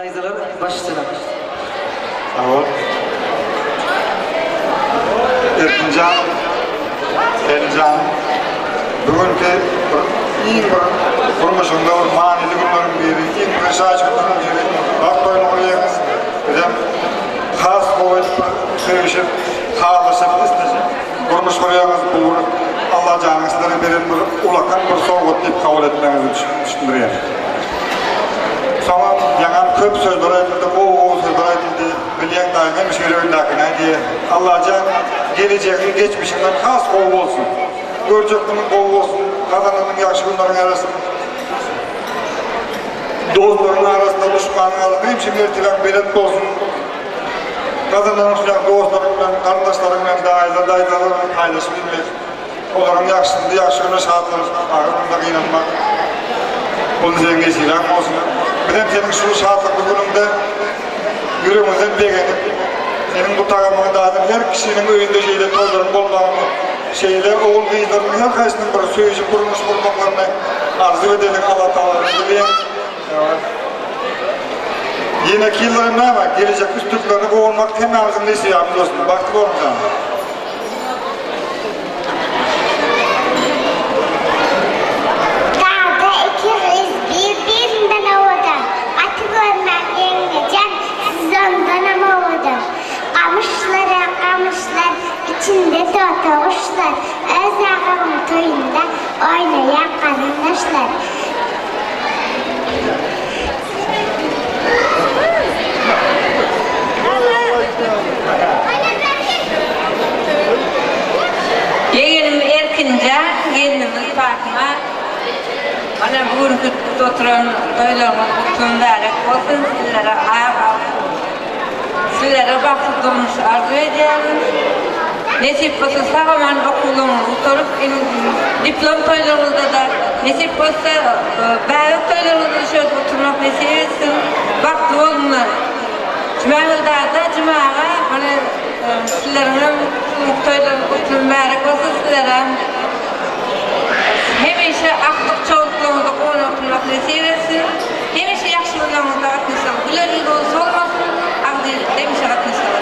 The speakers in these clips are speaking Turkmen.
Daýzalar baş üstüne. Sag bol. Erkinjan, Eljan, bu günki bir iň bir durmuşyňda bir manyly günleriň biri, iň bir şaý günleriň biri. Bagt toýuny gurýaňyz. Bizem has gowy edip bir söýüşip, halaşyp, isleşip durmuş gurýaňyz. Bu bir Allajanyň sizlere beren bir ulakan bir sowgat diýip kabul etmegiňizi düşündirýän. Soňam ýaňam köp sözler aýdyldy, gowy-gowy sözler aýdyldy. Bilýäň daýyň hemişe ýüregindäkini aýdýar. Allajan gelejegiň geçmişiňden has gowy bolsun. Görjek günüň gowy bolsun, gazananyň ýagşy günleriň ýarasyn. Dostlaryň arasynda, duşmanyň arasynda hemişe mertebäň belent bolsun. Gazananyň şuňa dostlaryň bilen, garyndaşlaryň bilen, daýylar, daýzalar bilen paýlaşyp bilmek. Olaryň ýagşysynda ýagşy güne şatlanyp, agyr günde gynanmak Ol seň nesibeň bolsun. Bizem seniň şu şatlykly günüňde ýüregimizden begenip, seniň bu tagamyňy dadyp, her kişiniň öýünde şeýle toýlaryň bolmagyny, şeýle ogul-gyzlaryň her haýsynyň bir söýüji durmuş gurmaklaryny arzuw edeliň Allatagaladan dileýän. Ýeneki ýyllar hem näme, gelejek üstünliklerini gowurmak hemmämiziň nesibämiz bolsun. Bagtly boluň jan. Dagda iki gyz bir-birinden owadan, Gaty görmäň ýeňňejan, siz ondanam owadan. Gamyşlar-a gamyşlar, içinde toty guşlar, Öz agamyň toýunda oýnaýar garyndaşlar. Ýegenim Erkinjan, gelnimiz Patma, mana bu günki tutup oturan toýlaryňyz gutly mübärek bolsun, sizlere ak altyn, sizlere bagtly durmuş arzuw edýärin. Nesip bolsa sag-aman okuwlaryňyzy gutaryp, diplom toýlaryňyzda-da nesip bolsa bäbek toýlaryňyzda-da şu ýerde oturmak nesip etsin. Bagtly bolsunlar. Jumagül dada, Juma aga, mana sizleriňem toýlaryňyz gutly mübärek bolsun sizlere. Hemişe akdyk çowluklaryňyza guwanyp oturmak nesip etsin. Hemişe ýagşy günleriňizde gatnaşaly. Güler ýüzüňiz solmasyn, agzybirlikde hemişe gatnaşaly.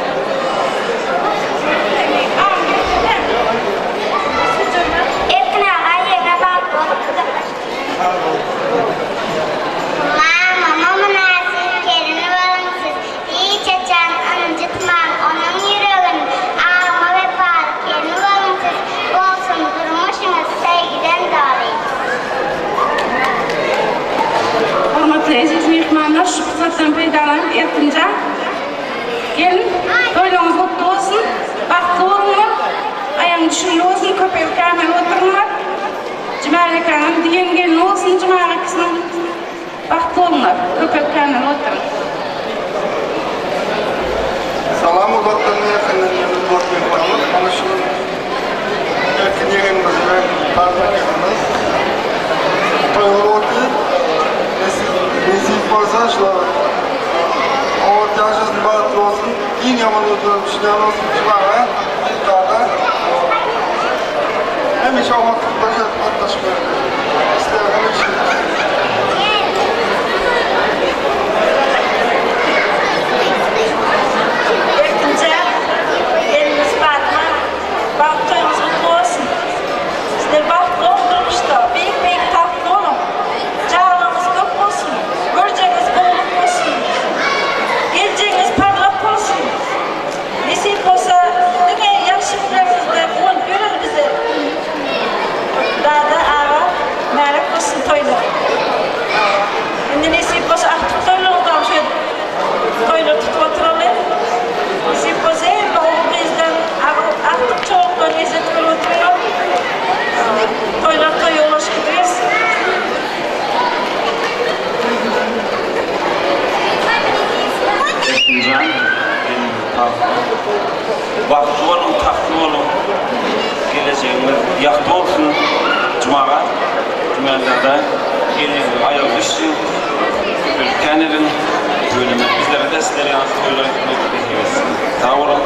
Erkin aga ýeňňe bagtly bolup gujaklaşdy. Mamama mynasyp gelin boluň siz, Hiç haçan ynjytmaň onuň ýüregin, Agama wepaly gelin boluň siz, Bolsun durmuşyňyz söýgüden doly. Hormatly eziz myhmanlar şu pursatdan peýdalanyp Erkinjan gelin toýlaryňyz gutly bolsun bagtly boluňlar aýagyň düşümli bolsun köpelip kämil oturyňlar Jumagekaňam diýen gelni bolsun Jumagekisiniň bagtly boluňlar köpelip kämil oturyň. Salam uzakdan ýakyndan ýene dost myhmanlar mana şu gün Erkin ýegenimiz bilen Fatma gyzymyz toý bolup otyr nesip nesip bolsa şular oňat ýaşasyn bagtly bolsun iň ýaman özlerine düşünýän bolsun Jumaga dada hemişe oňatlykda gatnaşyp ýörün isleýän hemişe. Erkinjan, gelnimiz Fatma, bagt toýuňyz gutly bolsun! Sizler bagtly boluň durmuşda, beýik-beýik tagtly boluň! Çagalaryňyz köp bolsun, görjegiňiz gowulyk bolsun! Geljegiňiz parlak bolsun! Nesip bolsa, diňe ýagşy günleriňizde guwanyp ýöreli bizler! Dada aga, märek bolsun toýlar! Indi nesip bolsa agtyk toýlaryňyzam şeýdip toýlar tutup oturaly. Nesip bolsa hemme ogul gyzdan agtyk çowlukdan lezzet görüp oturarlar. Toýlar toýa ulaşyp gidibersin. Erkinjan gelnimiz Patma. Bagtly boluň, tagtly boluň. Gelejegiňiz ýagty bolsun. Jumaga Jumendada gelniňiziň aýagy düşsün. Köpelip kän ediň. Tüweleme bizlere-de sizler ýaly toýlar etmek nesip etsin. Sag boluň.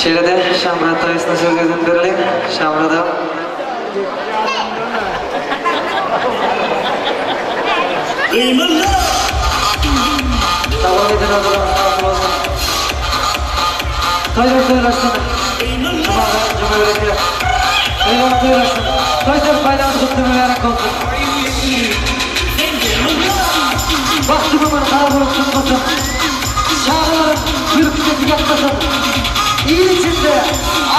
Şeýle-de Şamyrat daýysyna söz gezegini bereliň. Şamyrat aga. Dowam eden arzuwlaryňyz hasyl bolsun. Toýlar toýlaşsyn. Jumaga juma bereke. Toýlar toýlaşsyn. Toý serpaýlaryňyz gutly mübärek bolsun. Bagty gömün gara bulut tutmasyn. Çagalaryň gülki sesi ýatmasyn. Il içinde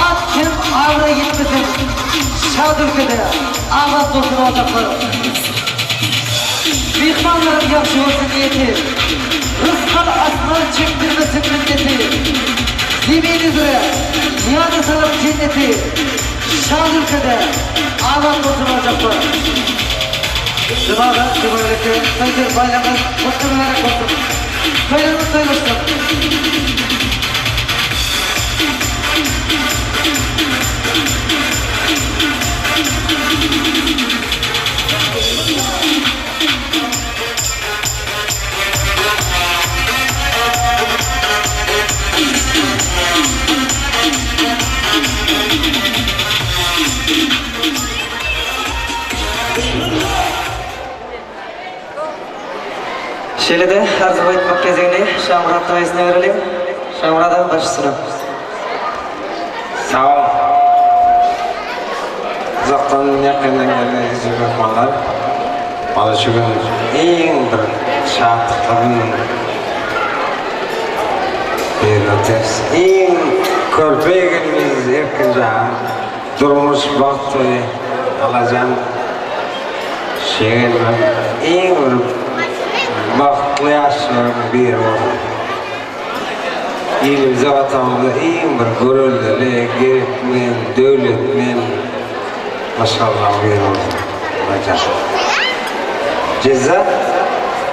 at hem abraý ýitmesin. Şad ülkede abat bolsun ojaklar. Myhmanlaryň ýagşy bolsun niýeti. Rysgal asman çekdirmesin minneti. Zemin üzre ýada salar jenneti. Şad ülkede abat bolsun ojaklar. Jymaga jyma bereke, toý serpaýlaryňyz gutly mübärek bolsun. Toýlaryňyz toýlaşsyn. Şeýle-de arzuw aýtmak gezegini Şamyrat daýysyna bereliň. Şamyrat aga baş üstüne. Sag boluň. Uzakdan ýakyndan gelen eziz myhmanlar. Mana şu gün iň bir şatlykly gün. Birini ters. Iň körpe ýigidimiz Erkinjan durmuş bagt toýy Allajan şeýle iň bir bagtly ýaşlaryň biri bolsun. Ilimize watanymyza iň bir göreldeli, gerekmen, döwletmen maşgalalaryň biri bolsun. Allajan. Jeza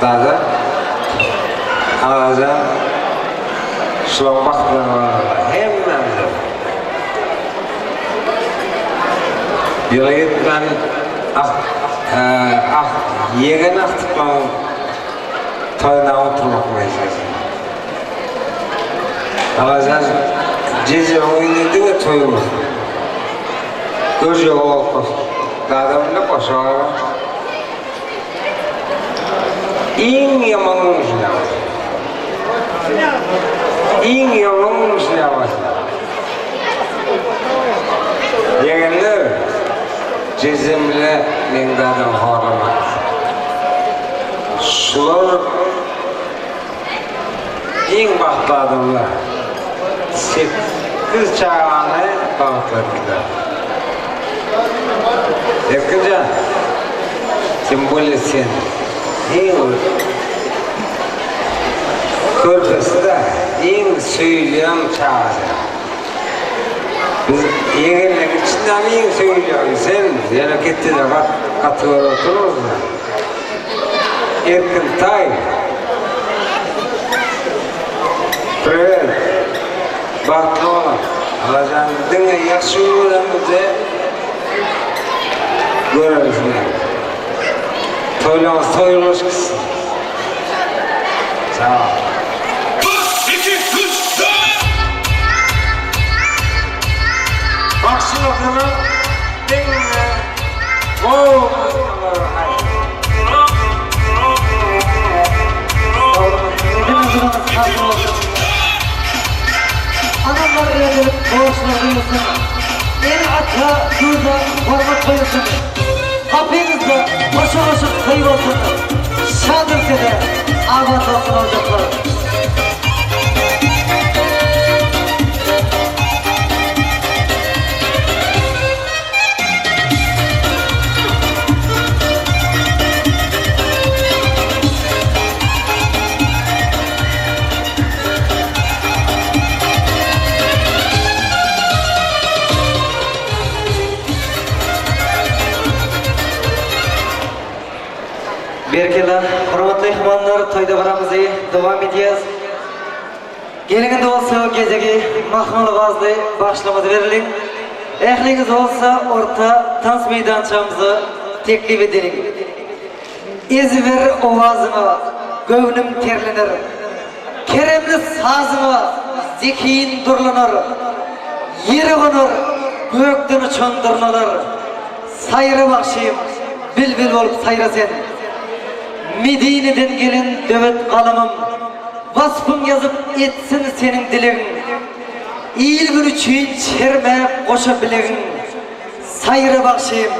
dada Agajan şulaň bagtyna barada hemmämize. Ýyla ýetmän ah ah ýegen agtyklaň toýuna oturmak meselesi. Agajan jejemiň öýünde diňe toý bolsun. Görjegi bolsun. Dadam bile goşa. Iň ýaman goňşular. Iň ýaman goňşular. Ýegenler, jejem bile meň dadam horlamaň. Şular iň bagtly adamlar. 8 çagany bagtly etdiler. Erkinjan, Tym bolýa sen iň bir körpesi-de, iň söýülýän çagasy. Biz ýegenleriň içindem iň söýülýäni sen, ýöne ketdede gaty görüp oturarys-da. Erkin taý. Priwet. Bagtly boluň. Allajan diňe ýagşy görenimizi göreris ine. Toýlaryňyz toý bolup gitsin. Sag boluň. Bagşylaryna diňe gowy Analar ödülip borçlar duýulsyn. Ene-ata ýurda hormat goýulsyn. Gapyňyzda goşa-goşa toý bolsun. Şad ülkede abat bolsun ojaklar. Berkella, hormatly myhmanlar, toý dabaramyzy dowam edýäs. Geliň indi bolsa gezegi mahmal owazly bagşylarymyza bereliň. Ähliňizi bolsa orta tans meýdançamyza teklip edeliň. Ezber owazyňa göwnüm terlener, Keremli sazyňa zehin durlanar, Ýere gonar gökden uçan durnalar. Saýra bagşym, bilbil bolup saýra sen. Medineden gelen döwet galamym, Waspyň ýazyp etsin seniň dilegiň. Il-gün üçin çermäp goşa bilegiň, Saýra bagşym,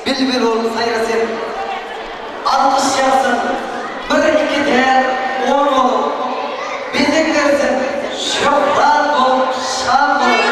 bilbil bolup saýra sen. Alkyş ýazsyn, bir-iki däl, on bolup, Bezeg bersin, şöhrat bolup, şan bolup.